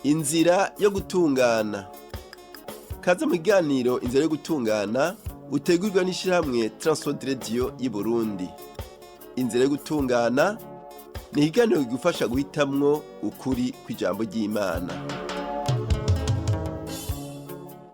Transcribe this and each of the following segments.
Inzira yo gutungana. Kaze mu kiganiro Inzira yo gutungana utegurwa n'ishirahamwe Transworld Radio y'i Burundi. Inzira yo gutungana ni ikiganiro kigufasha guhitamwo ukuri kw'ijambo ry'Imana.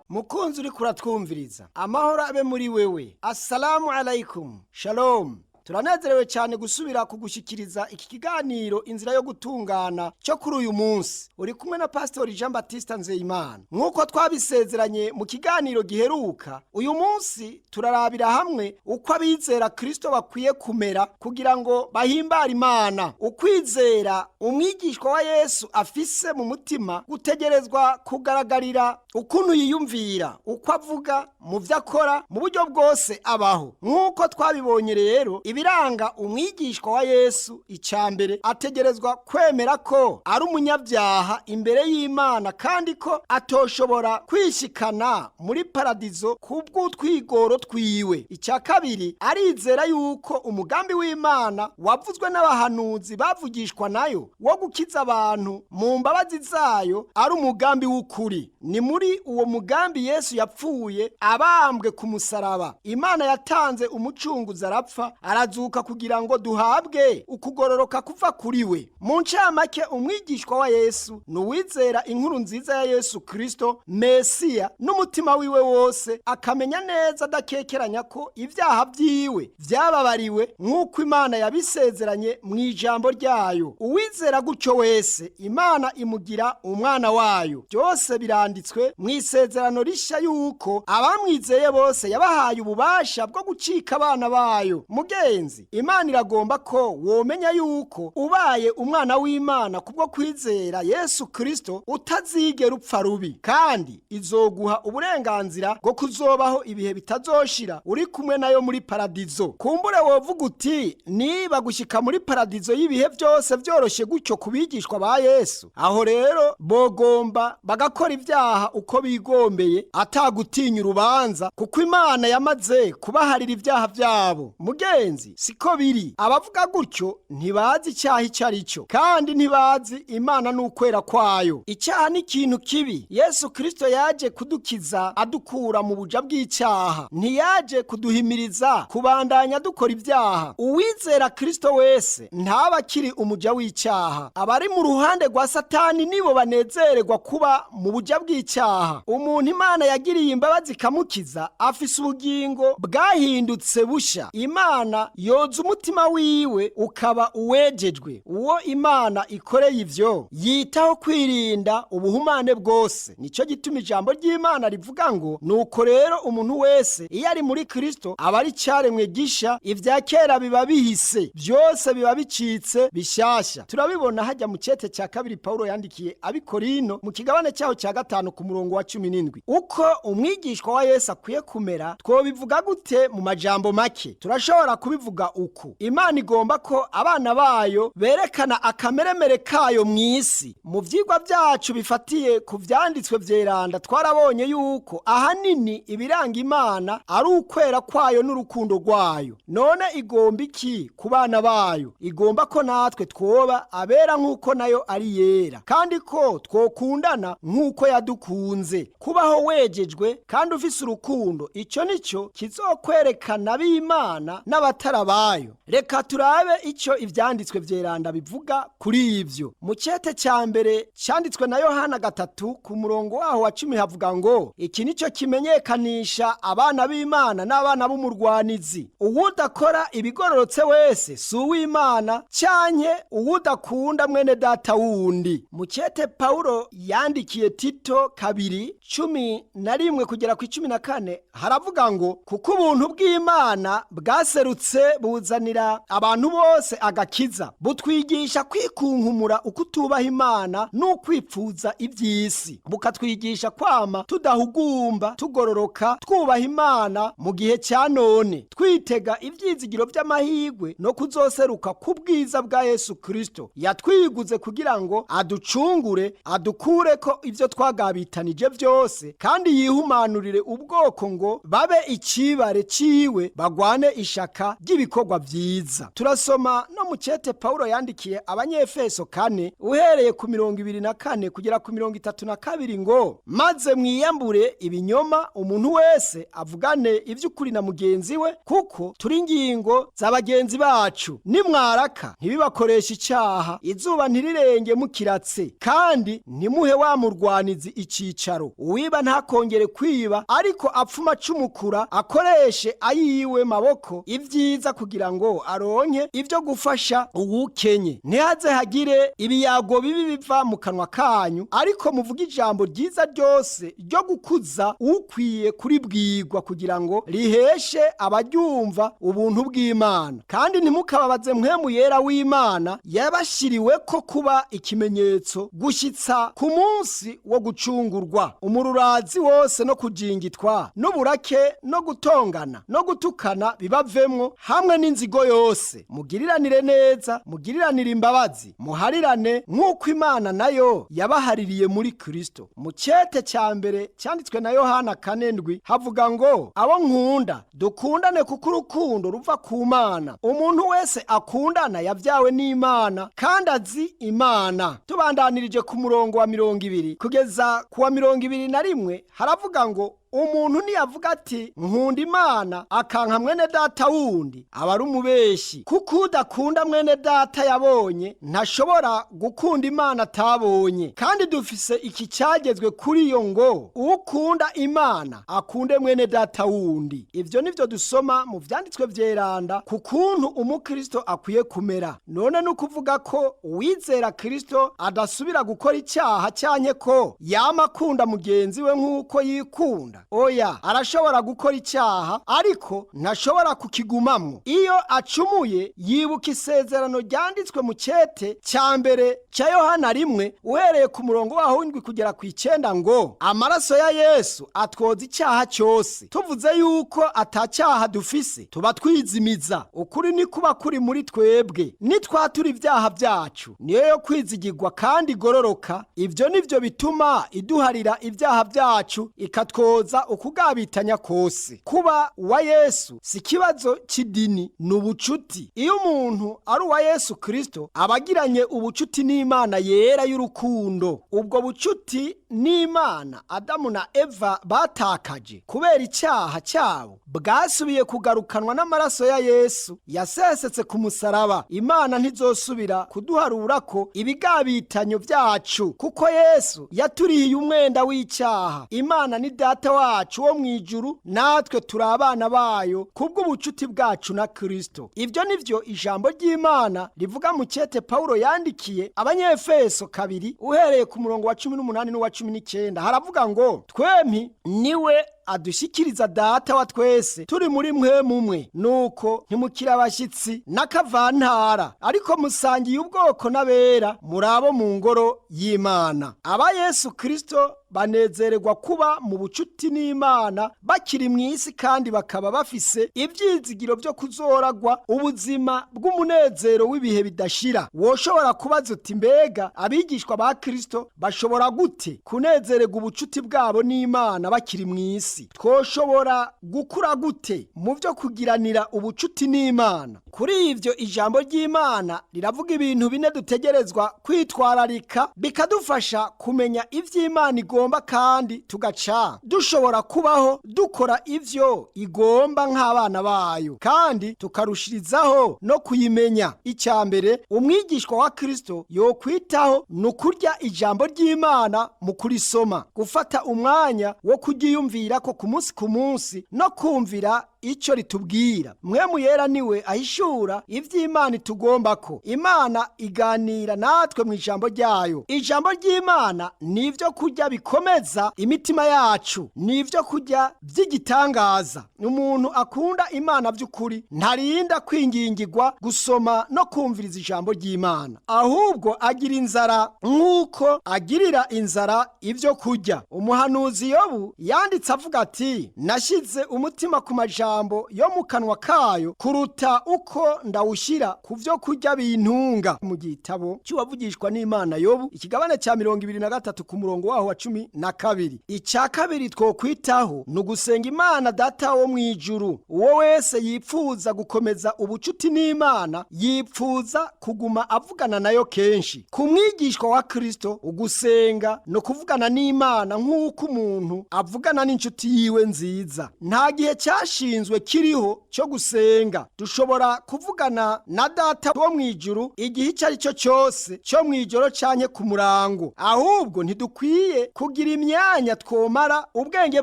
Mukunzi uriko uratwumviriza, amahoro abe muri wewe. Assalamu alaikum, shalom. Turanezerewe cyane gusubira kugushyikiriza iki kiganiro Inzira yo gutungana cyo kuri uyu munsi. Uri kumwe na Pasitori Jean Baptiste Nzeyimana. Nk'uko twabisezeranye mu kiganiro giheruka, uyu munsi turarabira hamwe uko abizera Kristo bakwiye kumera kugira ngo bahimbare Imana. Ukwizera umwigishwa wa Yesu afise mu mutima gutegerezwa kugaragarira ukuntu yiyumvira, uko avuga, mu byo akora, mu buryo bwose abaho. Nk'uko twabibonye rero, ibiranga umwigishwa wa Yesu: icya mbere, ategerezwa kwemera ko ari umunyabyaha imbere y'Imana kandi ko atoshobora kwishikana muri paradizo kubw'utwigoro twiwe. Icya kabiri, arizera yuko umugambi w'Imana wavuzwe n'abahanuzi bavugishwa nayo wo gukiza abantu mu mbabazi zayo ari umugambi w'ukuri. Ni muri uwo mugambi Yesu yapfuye abambwe ku musaraba. Imana yatanze umucunguzi, arapfa, arazuka kugira ngo duhabwe ukugororoka kuva kuri we. Mu ncamake, umwigishwa wa Yesu ni uwizera inkuru nziza ya Yesu Kristo Mesiya n'umutima wiwe wose, akamenya neza adakekeranya ko ibyaha byiwe byababariwe nk'uko Imana yabisezeranye mu ijambo ryayo. Uwizera gutyo wese, Imana imugira umwana wayo. Byose biranditswe mu Isezerano Rishya yuko abamwizeye bose yabahaye ububasha bwo gucika abana bayo. Mugenzi, Imana iragomba ko womenya yuko ubaye umwana w'Imana kubwo kwizera Yesu Kristo utazigera upfa rubi, kandi izoguha uburenganzira bwo kuzobaho ibihe bitazoshira uri kumwe nayo muri paradizo. Kumbure wovuga uti: "Niba gushyika muri paradizo y'ibihe byose byoroshye gutyo ku bigishwa ba Yesu, aho rero bogomba bagakora ibyaha uko bigombeye atagutinya urubanza, kuko Imana yamaze kubaharira ibyaha byabo." Mugenzi, siko biri. Abavuga gutyo ntibazi icyaha icyo ari cyo, kandi ntibazi Imana n'ukwera kwayo. Icyaha ni ikintu kibi. Yesu Kristo yaje kudukiza adukura mu buja bw'icyaha, ntiyaje kuduhimiriza kubandanya dukora ibyaha. Uwizera Kristo wese ntaba akiri umuja w'icyaha. Abari mu ruhande rwa Satani nibo banezererwa kuba mu buja bw'icyaha. Umuntu Imana yagiriye imbabazi ikamukiza afise ubugingo bwahindutse busha. Imana yoza umutima wiwe ukaba uwejejwe. Uwo Imana ikoreye ivyo yitaho kwirinda ubuhumane bwose. Nicyo gituma ijambo ry'Imana rivuga ngo: "Nuko rero umuntu wese iyo ari muri Kristo aba ari cyaremwe gisha, ibya kera biba bihise, byose biba bicitse bishyashya." Turabibona hajya mu cete cya kabiri Paulo yandikiye Abikorino, mu kigabane cyaho cya 5, ku murongo wa 17. Uko umwigishwa wa Yesu akwiye kumera twobivuga gute mu majambo make? Turashobora kubivuga uku: Imana igomba ko abana bayo berekana akameremere kayo mu isi. Mu byigwa byacu bifatiye ku vyanditswe vyeranda, twarabonye yuko ahanini ibiranga Imana ari ukwera kwayo n'urukundo rwayo. None igomba iki ku bana bayo? Igomba ko natwe twoba abera nk'uko nayo ari yera, kandi ko twokundana nk'uko yadukunze. Kubaho wejejwe kandi ufise urukundo, icyo nicyo kizokwerekana b'Imana n'abatarabayo. Reka turabe icyo Ivyanditswe vyeranda bivuga kuri ivyo. Mu cete cya mbere cyanditswe na Yohana 3, ku murongo waho wa 10, havuga ngo: "Iki nicyo kimenyekanisha abana b'Imana n'abana b'umurwanizi: uwudakora ibigororotse wese si uw'Imana, cyanke uwudakunda mwene data wundi." Mu cete Paulo yandikiye Tito 2:11 kugera ku 14 haravuga ngo: "Kuko ubuntu bw'Imana bwaserutse buzanira abantu bose agakiza, butwigisha kwikunkumura ukutubaha Imana n'ukwipfuza iby'isi, bukatwigisha kwama tudahugumba, tugororoka, twubaha Imana mu gihe cya none, twitega ibyizigiro by'amahirwe no kuzoseruka ku bwiza bwa Yesu Kristo, yatwiguze kugira ngo aducungure, adukure ko ibyo twagabitanije byose, kandi yihumanurire ubwoko ngo babe ikibare ciwe, bagwane ishaka." ry'ibikorwa vyiza. Turasoma no mu cete Pawulo yandikiye Abanyefeso 4 uhereye ku 24 kugera ku 32 ngo: maze mwiyambure ibinyoma, umuntu wese avugane ivy'ukuri na mugenzi we, kuko turi ingingo za bagenzi bacu. Nimwaraka ntibibakoreshe icaha, izuba ntirirenge mukiratse, kandi ntimuhe wa murwanizi icicaro. Uwiba ntakongere kwiba, ariko apfuma acumukura, akoreshe ayiwe maboko ivyiza, kugira ngo aronke ivyo gufasha uwukenye. Ntihaze hagire ibiyago bibi biva mu kanwa kanyu, ariko muvuge ijambo ryiza ryose ryo gukuza ukwiye kuribwirwa, kugira ngo riheshe abaryumva ubuntu bw'Imana. Kandi ntimukababaze Mpwemu Yera w'Imana, yabashiriwe ko kuba ikimenyetso gushyitsa ku munsi wo gucungurwa. Umururazi wose no kujingitwa n'uburake no gutongana no gutukana bibavemwo, hamwe n'inzigo yose. Mugiriranire neza, mugiriranire imbabazi, muharirane nk'uko Imana nayo yabahaririye muri Kristo. Mu cete ca mbere cyanditswe na Yohana 4:7 havuga ngo: abo nkunda, dukundane, kuko urukundo ruva ku Mana. Umuntu wese akundana yavyawe n'Imana kandi azi Imana. Tubandanirije ku murongo wa 20 kugeza ku wa 21 haravuga ngo: umuntu niyavuga ati nkunda Imana, akanka mwene data wundi, aba ari umubeshi, kuko udakunda mwene data yabonye ntashobora gukunda Imana atabonye. Kandi dufise iki cyagezwe kuri yo ngo: ukunda Imana akunde mwene data wundi. Ivyo nivyo dusoma mu vyanditswe vyeranda ku kuntu umukristo akwiye kumera. None ni ukuvuga ko uwizera Kristo adasubira gukora icyaha, canke ko yama akunda mugenzi we nk'uko yikunda? Oya, arashobora gukora icyaha, ariko ntashobora kukigumamwo. Iyo acumuye yibuka isezerano ryanditswe mu cete cya mbere cya Yohana 1 uhereye ku murongo waho w'indwi kugera ku 9 ngo: amaraso ya Yesu atwoza icyaha cyose. Tuvuze yuko atacyaha dufise, tuba twizimiza, ukuri ni kuba kuri muri twebwe. Nitwatura ibyaha byacu, niyo yo kwizigirwa kandi igororoka. Ibyo nivyo bituma iduharira ibyaha byacu, ikatwoza ukugabitanya kose. Kuba uwa Yesu si ikibazo cy'idini, ni ubucuti. Iyo umuntu ari uwa Yesu Kristo, aba agiranye ubucuti n'Imana yera y'urukundo. Ubwo bucuti n'Imana Adamu na Eva batakaje kubera icyaha cyabo bwasubiye kugarukanwa n'amaraso ya Yesu yasesetse ku musaraba. Imana ntizosubira kuduharura ko ibigabitanyo byacu, kuko Yesu yaturihiye umwenda w'icyaha. Imana ni Data wacu wo mu ijuru, natwe turi abana bayo kubw'ubucuti bwacu na Kristo. Ibyo nivyo ijambo ry'Imana rivuga mu cete Pawulo yandikiye Abanyefeso 2 uhereye ku murongo wa 18 n'uwa 19. Haravuga ngo: twempi niwe adushyikiriza Data wa twese turi muri mwe mumwe, nuko ntimukiri abashyitsi n'akavantara, ariko musangiye ubwoko n'abera, muri abo mu ngoro y'Imana. Aba Yesu Kristo banezererwa kuba mu bucuti n'Imana bakiri mu isi, kandi bakaba bafise ibyizigiro byo kuzoragwa ubuzima bw'umunezero w'ibihe bidashira. Woshobora kubaza uti: mbega abigishwa ba Kristo bashobora gute kunezererwa ubucuti bwabo n'Imana bakiri mu isi? Twoshobora gukura gute mu byo kugiranira ubucuti n'Imana? Kuri ivyo ijambo ry'Imana riravuga ibintu bine dutegerezwa kwitwararika, bikadufasha kumenya ivy'Imana igomba, kandi tugaca dushobora kubaho dukora ivyo igomba nk'abana bayo, kandi tukarushirizaho no kuyimenya. Icya mbere umwigishwa wa Kristo yokwitaho ni ukurya ijambo ry'Imana mu kurisoma, gufata umwanya wo kuryiyumvira ko ku munsi ku munsi, no kumvira icyo ritubwira. Mpwemu Yera niwe ahishura ivy'Imana itugomba ko. Imana iganira natwe mu ijambo ryayo. Ijambo ry'Imana ni ibyo kurya bikomeza imitima yacu, ni ibyo kurya by'igitangaza. Umuntu akunda Imana by'ukuri ntarinda kwingingirwa gusoma no kumviriza ijambo ry'Imana, ahubwo agira inzara nk'uko agirira inzara ibyo kurya. Umuhanuzi Yobu yanditse avuga ati: nashyize umutima ku majambo majambo yo mu kanwa kayo kuruta uko ndawushyira ku byo kurya bintunga. Mu gitabo cy'uwavugishwa n'Imana Yobu, ikigabane cya 23 ku murongo waho wa 12. Icya kabiri twokwitaho ni ugusenga Imana Data wo mu ijuru. Uwo wese yipfuza gukomeza ubucuti n'Imana yipfuza kuguma avugana nayo kenshi. Ku mwigishwa wa Kristo, ugusenga no kuvugana n'Imana nk'uko umuntu avugana n'inshuti yiwe nziza. Nta gihe cyashinzwe kiriho cyo gusenga. Dushobora kuvugana na Data wo mu ijuru igihe icyo ari cyo cyose, cyo mu ijoro canke ku murango. Ahubwo ntidukwiye kugira imyanya twomara ubwenge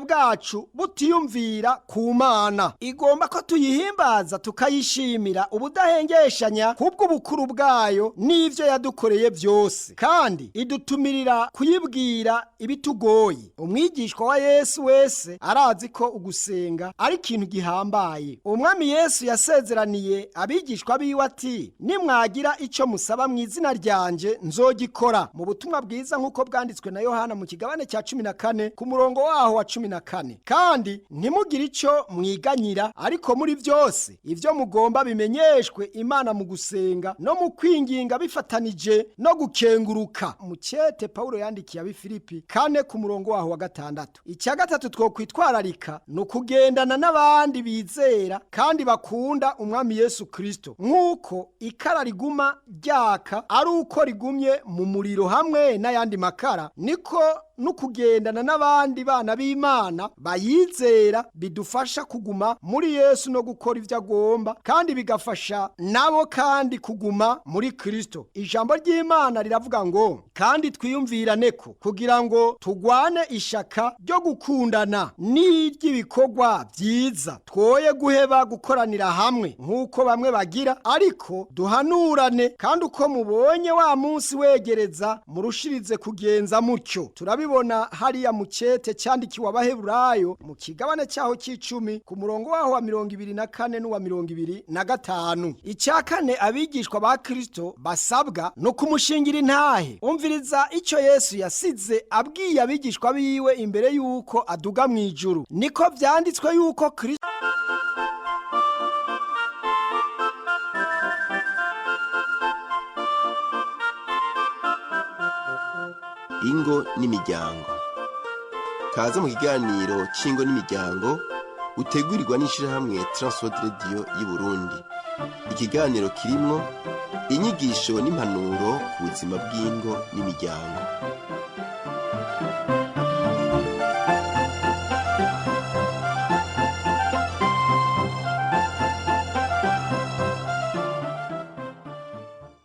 bwacu butiyumvira ku Mana. Igomba ko tuyihimbaza tukayishimira ubudahengeshanya kubw'ubukuru bwayo n'ivyo yadukoreye byose, kandi idutumirira kuyibwira ibitugoye. Umwigishwa wa Yesu wese arazi ko ugusenga ari ikintu gihambaye. Umwami Yesu yasezeraniye abigishwa biwe ati: nimwagira icyo musaba mu izina ryanje nzogikora. Mu butumwa bwiza nk'uko bwanditswe na Yohana mu kigabane cya 14 ku murongo waho wa 14. Kandi ntimugire icyo mwiganyira, ariko muri byose ibyo mugomba bimenyeshwe Imana mu gusenga no mu kwinginga bifatanije no gukenguruka. Mu cete Paulo yandikiye ab'i Filipi 4 ku murongo waho wa 6. Icya gatatu twokwitwararika ni ukugendana n'abandi bizera kandi bakunda Umwami Yesu Kristo. Nk'uko ikara riguma ryaka ari uko rigumye mu muriro hamwe n'ayandi makara, niko n'ukugendana n'abandi bana b'Imana bayizera bidufasha kuguma muri Yesu no gukora ibyo agomba, kandi bigafasha nabo kandi kuguma muri Kristo. Ijambo ry'Imana riravuga ngo: kandi twiyumvirane ko kugira ngo tugwane ishaka ryo gukundana n'iry'ibikorwa byiza, twoye guheba gukoranira hamwe nk'uko bamwe bagira, ariko duhanurane, kandi uko mubonye wa munsi wegereza murushirize kugenza mutyo. Turabibona hariya mu cete cyandikiwe Abaheburayo mu kigabane cyaho c'icumi ku murongo waho wa 24 n'uwa 25. Icya kane abigishwa ba Kristo basabwa no kumushingira intahe. Umviriza icyo Yesu yasize abwiye abigishwa biwe imbere yuko aduga mu ijuru. Niko vyanditswe yuko Kristo Ingo n'imiryango. Kaze mu kiganiro c'ingo n'imiryango utegurirwa n'ishirahamwe Transworld Radio y'I Burundi. Ikiganiro kirimwo inyigisho n'impanuro ku buzima bw'ingo n'imiryango.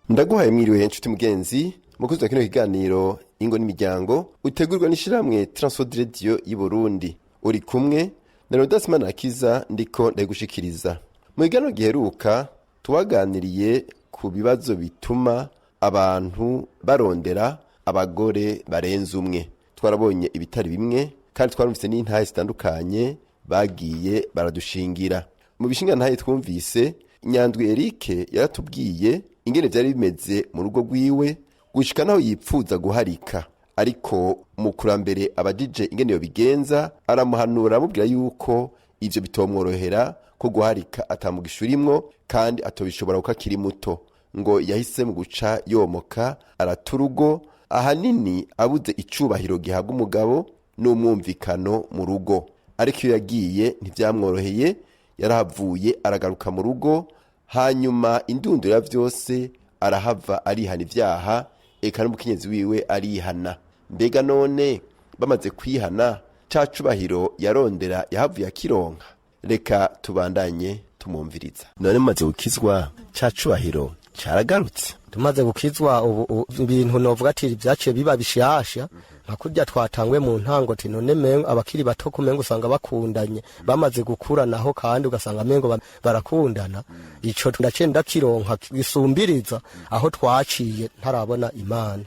Ndaguhaye mwiriwe nshuti mugenzi mukuzi wa kino kiganiro ingo n'imiryango utegurwa n'ishirahamwe Transworld Radio y'I Burundi. Uri kumwe na Rodas Manakiza, ndiko ndagushikiriza. Mu kiganiro giheruka tuwaganiriye ku bibazo bituma abantu barondera abagore barenze umwe. Twarabonye ibitari bimwe kandi twarumvise n'intahe zitandukanye bagiye baradushingira. Mu bishinga ntahe twumvise, Nyandwi Eric yaratubwiye ingene vyari bimeze mu rugo rwiwe gushika naho yipfuza guharika, ariko umukurambere abajije ingene yobigenza aramuhanura, aramubwira yuko ivyo bitomworohera, ko guharika atamugisha urimwo kandi atobishobora kuko akiri muto. Ngo yahise mu guca yomoka arata urugo, ahanini abuze icubahiro gihabwa umugabo n'umwumvikano mu rugo. Ariko iyo yagiye ntivyamworoheye, yarahavuye aragaruka mu rugo, hanyuma indunduro ya vyose arahava arihana ivyaha, eka n'umukenyezi wiwe arihana. Mbega none bamaze kwihana, ca cubahiro yarondera yahavuye akironka? Reka tubandanye tumwumviriza. None mumaze gukizwa, ca cubahiro caragarutse? Tumaze gukizwa ubu ibintu novuga ati byaciye biba bishasha, nka kurya twatangwe mu ntango ati none mengo abakiri bato kumengo usanga bakundanye, bamaze gukura naho kandi ugasanga mengo barakundana. Ico ndaciye ndakironka gisumbiriza aho twaciye ntarabona Imana.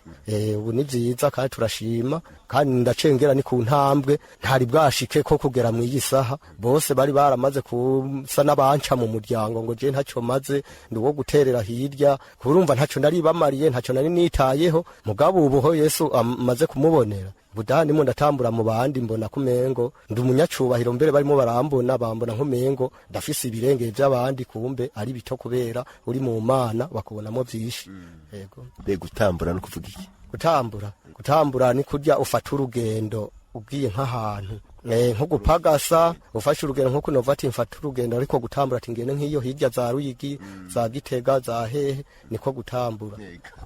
Ubu ni vyiza kandi turashima, kandi ndacengera ni ku ntambwe ntari bwashike ko kugera mu iyi saha. Bose bari baramaze kusa n'abanca mu muryango ngo je ntacyo maze, ndi uwo guterera hirya, kurumva ntaco Ntaco nari bamariye, ntaco nari nitayeho. Mugabo ubu ho Yesu amaze kumubonera, budaha ndimo ndatambura mu bandi, mbona kumengo ndi umunyacubahiro. Mbere barimo barambona, bambona nkumengo ndafise ibirenge vy'abandi, kumbe ari bito, kubera uri mu Mana bakubonamo vyinshi. Yego. Mbe gutambura no kuvuga iki? Gutambura ni kurya ufata urugendo ugiye nk'ahantu, nko gupagasa, ufashe urugendo, nko kunova ati mfata urugendo, ariko gutambura ati ngende nk'iyo hirya za Ruyigi, za Gitega, za hehe, niko gutambura.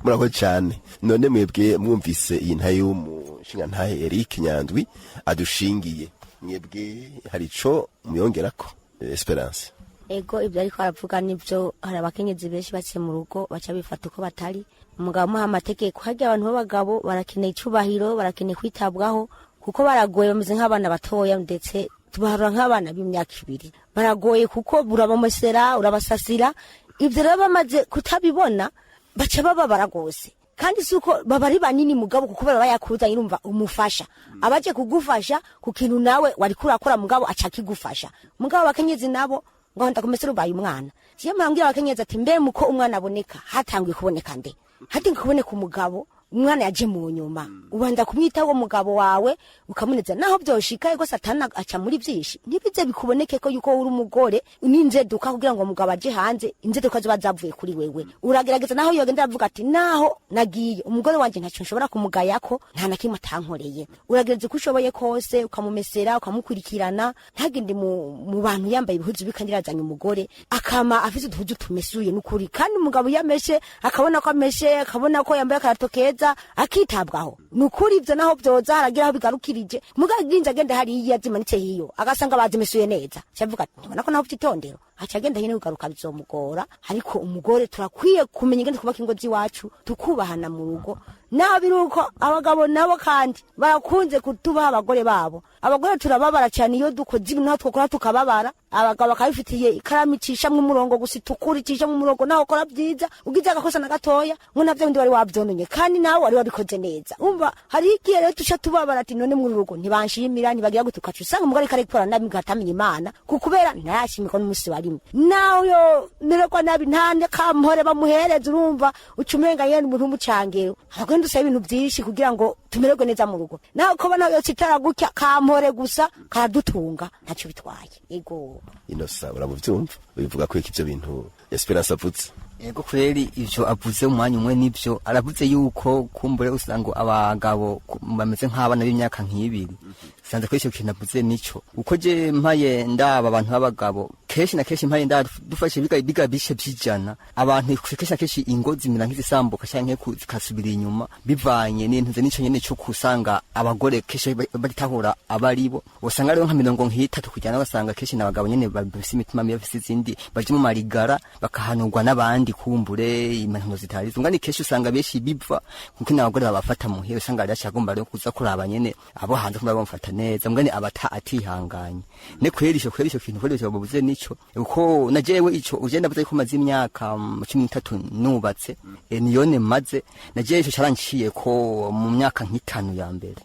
Murakoze cyane. None mwebwe mwumvise iyi ntahe y'umushingantahe Eric Nyandwi adushingiye, mwebwe hari ico muyongerako, Esperance? Ego, ibyo ariko aravuga nibyo. Hari abakenyezi benshi baciye mu rugo baca bifata uko batari. Umugabo amuha amategeko. Harya abantu b'abagabo barakeneye icubahiro, barakeneye kwitabwaho, kuko baragoye, bameze nk'abana batoya, ndetse tubaharura nk'abana b'imyaka 2. Baragoye kuko urabamesera, urabasasira. Ibyo rero bamaze kutabibona baca bababara rwose. Kandi si uko baba ari banini mugabo, kuko baba bayakuzanye, urumva umufasha abaje kugufasha ku kintu nawe wariko urakora, mugabo aca akigufasha. Mugabo abakenyezi nabo ngo ndakumesera ubaye umwana. Jewe murambwira abakenyezi ati mbe muko umwana aboneka hatanguye kuboneka nde? Hatanguye kuboneka umugabo, umwana yaje mu nyuma. Ubanza kumwitaho uwo mugabo wawe, ukamuneza naho byoshika. Ego, Satani aca muri byinshi, ntibize bikuboneke ko yuko uri umugore n'inzeduka kugira ngo umugabo aje hanze, inzeduka ziba zavuye kuri wewe. Uragerageza naho yogenda aravuga ati naho nagiye, umugore wanje ntacyo nshobora kumugayako, nta na kimwe atankoreye. Uragerageza uko ushoboye kose, ukamumesera, ukamukurikirana, ntagende mu bantu yambaye ibihuzu bikandi yazanye umugore, akama afise uduhuzu tumesuye n'ukuri. Kandi umugabo iyo ameshe, akabona ko ameshe, akabona ko yambaye akarato keza, akitabwaho nukuri. Ivyo naho vyoza haragira aho bigarukirije. Mugabo aginze agenda hariya zimanitse hiyo, agasanga bazimesuye neza, cavuga ati ntibona ko naho vyitondero, aca agenda nyene, kugaruka bizomugora. Ariko umugore turakwiye kumenya ingene twubaka ingo z'iwacu, tukubahana mu rugo. Naho biri uko, abagabo nabo kandi barakunze kutubaha abagore babo. Abagore turababara cyane iyo dukoze ibintu, naho twakora tukababara. Abagabo bakabifitiye ikaramu icishamwo umurongo gusa itukura, icishamwo umurongo. Naho ukora byiza, ugize agakosa na gatoya, ngo navyo bindi wari wavyononye kandi nawe wari wabikoze neza. Umva, hari igihe rero tuca tubabara ati none muri urugo ntibanshimira, ntibagira gute. Ukaca usanga umugore ariko arikora nabi, atamenya Imana, kukubera ntayashimirwa n'umunsi wa rimwe. Nawe yo mererwa nabi, nta kampore bamuhereza. Urumva uca umenga nyene umuntu w'umucangero. Abagore dusaba ibintu byinshi kugira ngo tumererwe neza mu rugo. Nawe ko nawe yocitara gutya, kampore gusa karadutunga, ntacyo bitwaye. Ego. Inosa, uramuvyumva, ubivuga ko iki ivyo bintu Esperance avutse? Ego kweri, ivyo avuze umwanya umwe nivyo. Aravuze yuko kumbure usanga abagabo bameze nk'abana b'imyaka nk'ibiri. Sanze ko ico kintu avuze nico, uko je mpaye ndaba abantu b'abagabo kenshi na kenshi, mpaye ndaba dufashe biga bishe vy'ijana, abantu kenshi na kenshi ingo zimera nk'izisambuka canke zikasubira inyuma, bivanye n'intuze nico nyene co kusanga abagore kenshi batahura abaribo. Usanga rero nka 30% basanga kenshi n'abagabo nyene bafise imitima mibi, bafise izindi, baje mu marigara, bakahanurwa n'abandi, kumbure impanuro zitari zo. Ngani kenshi usanga benshi biva kuko n'abagore babafata muhira, usanga ari agomba rero kuza kuraba nyene abo hanze kumva bamufata neza, mugani abata atihanganye. Ne kweri ico, kweri ico kintu, kweri ico babuze nico, uko na jewe ico uje ndavuze ko maze imyaka 13 nubatse, niyone maze na jewe ico caranciye ko mu myaka nk'itanu ya mbere.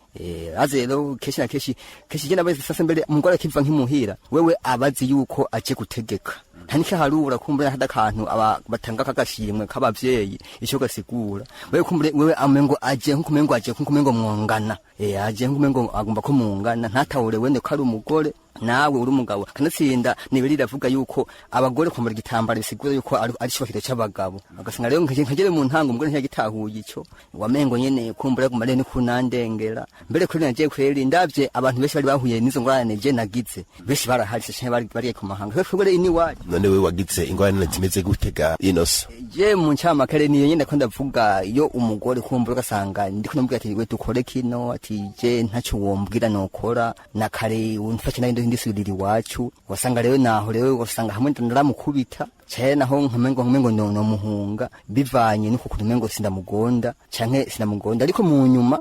Aze rero kenshi na kenshi je nabaze sasa mbere umugore akiva nk'imuhira, wewe abazi yuko aje gutegeka, nta n'ikiharura. Kumbure hada akantu aba batanga kagashimwe k'abavyeyi, ico gasigura wewe kumbure wewe amengo aje nkumengo aje nkumengo mwongana, aje nkumengo agomba ko mungana, ntatahure wende ko ari umugore nawe uri umugabo. Kanatsinda nibiri iravuga yuko abagore kwambara igitambara bisigura yuko ari icubahiro c'abagabo. Agasanga rero nkagere mu ntango umugore ntiyagitahuye ico, wamengo nyene kumbura guma rero kunandengera mbere kuri naje. Kweri ndavye abantu benshi bari bahuye n'izo ngorane je nagize, benshi baraharise canke bari ku mahanga kweri ini wacu. None we wagize ingorane zimeze gutega, Inosa? Je mu ncyamakare niyo nyene ko ndavuga, iyo umugore kumbura ugasanga ndiko ndamubwira ati we dukore kino, ati je ntacyo wombwira nokora, na kare umfashe nayo ndisubirira iwacu. Wasanga rero naho rero wasanga hamwe ndaramukubita canke naho nkamengo no muhunga, bivanye nuko kuntu umengo sindamugonda canke sinamugonda. Ariko mu nyuma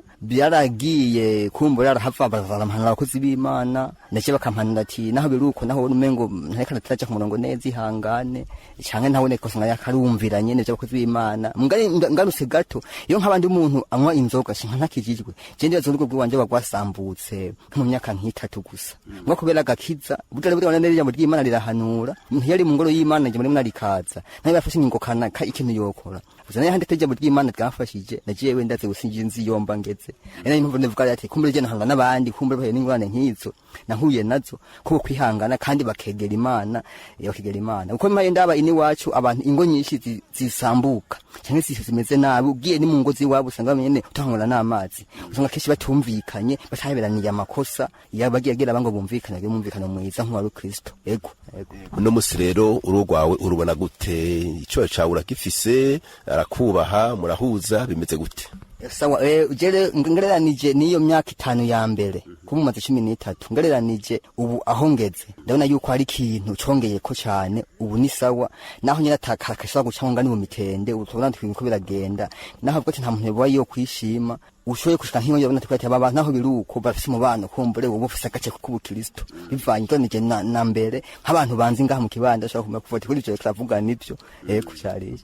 byaragiye kumbura arahava, barampanura abakozi b'Imana ndetse bakampanura ati naho biruko, naho umengo ntareka nataraja ku murongo neza, ihangane, canke ntabone ko usanga yakarumvira nyene vy'abakozi b'Imana. Mugari ngarutse gato, iyo nk'abandi umuntu anywa inzoga shinka ntakijijwe, je ndibaza urugo rw'iwanje rwasambutse nko mu myaka nk'itatu gusa ngo kubera agakiza. Burya neza ijambo ry'Imana rirahanura. Umuntu yari mu ngoro y'Imana, ijambo rimwe rikaza nawe bafashe ingingo kanaka ikintu yokora. Gusa nayo handi ijambo ry'Imana ryamfashije, nagiye ndaze gusingira nzi yomba ngeze. Ari nayo mpamvu ndavuga ati kumbure je nahanga n'abandi, kumbure bahuye n'ingorane nk'izo nahuye nazo, kuko kwihangana kandi bakegera Imana, bakegera Imana. Uko mpaye ndaba ini wacu abantu ingo nyinshi zisambuka cyangwa se zimeze nabi, ugiye ni mu ngo z'iwabo usanga bamenye utahangana n'amazi, usanga kenshi batumvikanye, bataberaniye amakosa yabagiye agira bango bumvikane, bumvikana mwiza nk'uwa Kristo. Ego, ego. Uno musi rero urugo rwawe urubona gute? Icyo cawe urakifise, arakubaha, murahuza, bimeze gute? Sawa, ujere ngereranije niyo myaka 5 ya mbere kumumaze 13, ngereranije ubu aho ngeze ndabona yuko hari ikintu congeye ko cyane. Ubu ni sawa, naho nyina atakakashobora guca ngo ngane mu mitende, ubu tubona twinko biragenda, naho avuga ati nta muntu yoba yo kwishima ushoboye gushika nk'iyo yabona twati aba naho biruko bafise umubano, kumbure ubu bufise agace k'ubukristo bivanye ngereranije na mbere nk'abantu banzi ngaha mu kibanda ashobora kumenya kuva ati kuri ivyo turavuga nivyo, ego cyariye.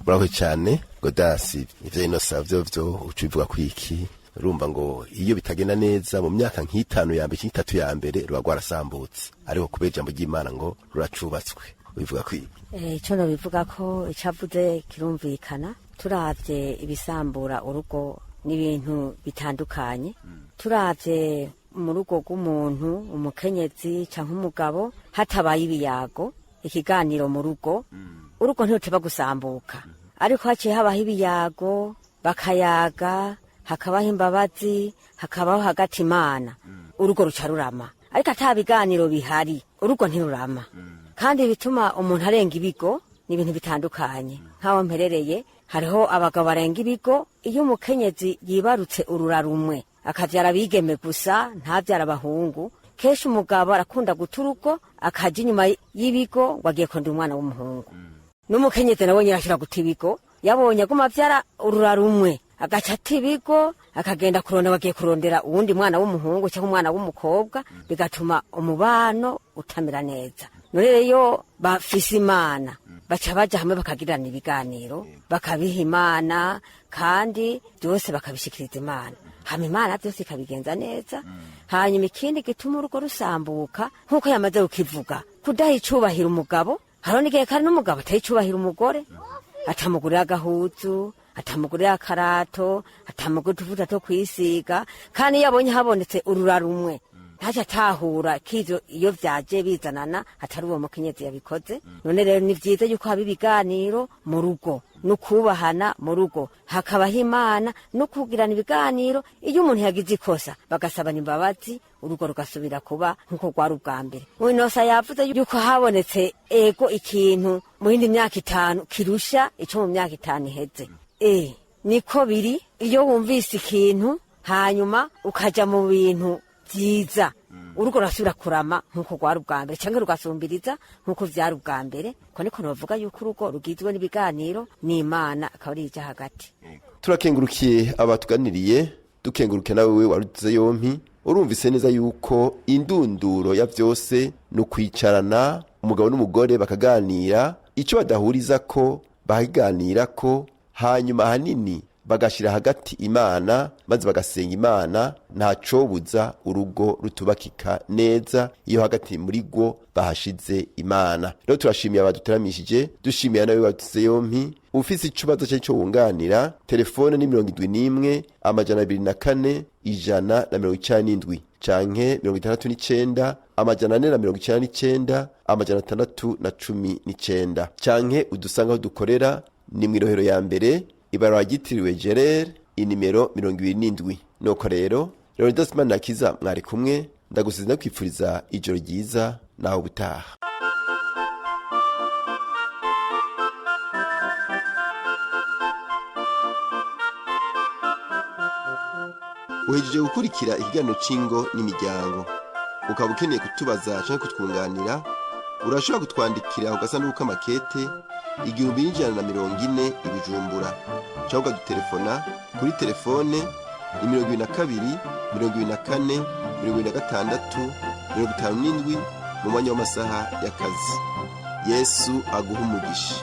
Murakoze cyane Godasi. Ivyo inosa vyo uca ubivuga kwiki? Urumva ngo iyo bitagenda neza mu myaka nk'itanu ya mbere, nk'itatu ya mbere, ruba rwarasambutse, ariko kubera ijambo ry'Imana ngo ruracubatswe, ubivuga kwiki? Icyo nobivuga ko icavuze kirumvikana. Turavye ibisambura urugo n'ibintu bitandukanye. Turavye mu rugo rw'umuntu, umukenyezi canke umugabo, hatabaye ibiyago, ikiganiro mu rugo, urugo ntiruteba gusambuka. Ariko haciye habaho ibiyago, bakayaga, hakabaho imbabazi, hakabaho hagati Imana, urugo ruca rurama. Ariko ata biganiro bihari, urugo ntirurama. Kandi bituma umuntu arenga ibigo ni ibintu bitandukanye. Nk'aho mperereye hariho abagabo barenga ibigo iyo umukenyezi yibarutse urura rumwe, akavyara abigeme gusa, ntavyara abahungu. Kenshi umugabo arakunda guta urugo akaja inyuma y'ibigo ngo agiye kurondera umwana w'umuhungu. N'umukenyezi nawe nyine arashobora guta ibigo, yabonye aguma avyara urura rumwe, agaca ata ibigo akagenda kurondera, bagiye kurondera uwundi mwana w'umuhungu cyangwa umwana w'umukobwa, bigatuma umubano utamera neza. None rero bafise Imana baca baja hamwe bakagirana ibiganiro, bakabiha Imana, kandi byose bakabishikiriza Imana, hama Imana byose ikabigenza neza. Hanyuma ikindi gituma urugo rusambuka, nk'uko yamaze kukivuga, kudaha icubahiro umugabo. Hariho n'igihe kandi n'umugabo ataha icubahiro umugore, atamugurira agahuzu, atamugurira akarato, atamugurira utuvuta two kwisiga. Kandi iyo abonye habonetse urura rumwe, ntaco atahura k'ivyo iyo vyaje bizanana atari uwo mukenyezi yabikoze. None rero ni vyiza yuko haba ibiganiro mu rugo, no kubahana mu rugo, hakabaho Imana no kugirana ibiganiro. Iyo umuntu yagize ikosa bagasabana imbabazi, urugo rugasubira kuba nk'uko rwari ubwa mbere. Winosa yavuze yuko habonetse ego ikintu mu yindi myaka 5 kirusha ico mu myaka 5 iheze. Niko biri. Iyo wumvise ikintu hanyuma ukaja mu bintu vyiza, urugo rurasubira kurama nk'uko rwari ubwa mbere, canke rugasumbiriza nk'uko vyari ubwa mbere. Ko niko novuga yuko urugo rugizwe n'ibiganiro n'Imana akaba ari ija hagati. Turakengurukiye abatuganiriye, dukengurukiye nawe waruze yompi. Urumvise neza yuko indunduro ya vyose ni ukwicarana umugabo n'umugore bakaganira, icyo badahuriza ko bakaganira ko, hanyuma ahanini bagashira hagati Imana, maze bagasenga Imana. Ntacobuza urugo rutubakika neza iyo hagati muri rwo bahashize Imana. Rero turashimiye abaduteramishije, dushimiye nawe badutse yompi. Ufise ikibazo cye cyo wunganira, telefone ni 71 204 197 canke 69 499 619, canke udusanga aho dukorera ni mw'irohero ya mbere, ibarabara ryitiriwe Gerere, inimero 27. Nuko rero Leonidas Manirakiza mwari kumwe, ndagusize ndakwifuriza ijoro ryiza, naho ubutaha. Uhejeje gukurikira ikiganiro c'ingo n'imiryango. Ukaba ukeneye kutubaza canke kutwunganira, urashobora kutwandikira ku gasanduku k'amakete 1140 i Bujumbura, cyangwa ukadutelefona kuri telefone ni 22 24 26 57 mu mwanya w'amasaha y'akazi. Yesu aguhe umugisha.